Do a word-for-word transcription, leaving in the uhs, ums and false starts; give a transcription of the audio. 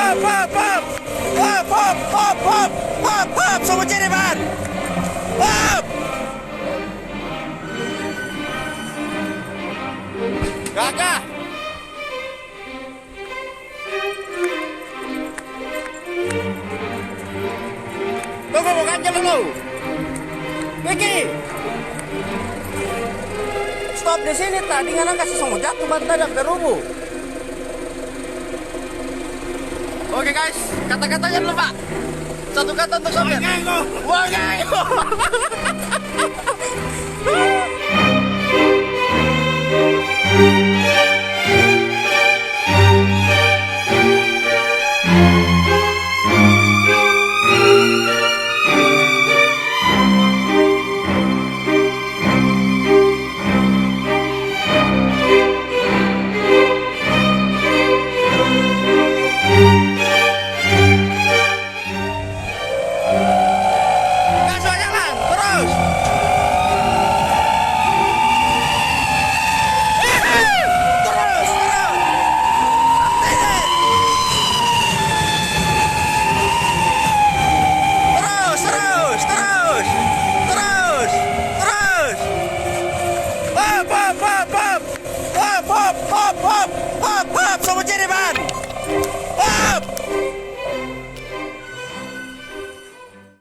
Hop, hop, hop! Hop, hop, hop, hop! Hop, hop! Semua jadi, Ban! Hop! Gagah! Tunggu, bukan jalan lu. Vicky! Stop di sini, tadi ngana kasih songojak ke bantai dak kerubu. Oke guys, kata-katanya dulu, Pak. Satu kata untuk sopir. Wangai. Wangai. Gaslah jalan, terus. Terus, terus. Terus, terus, terus. Terus, terus. Hop, hop, hop, hop. Hop, hop, hop, hop. Hop, hop, semua jadi, Ban.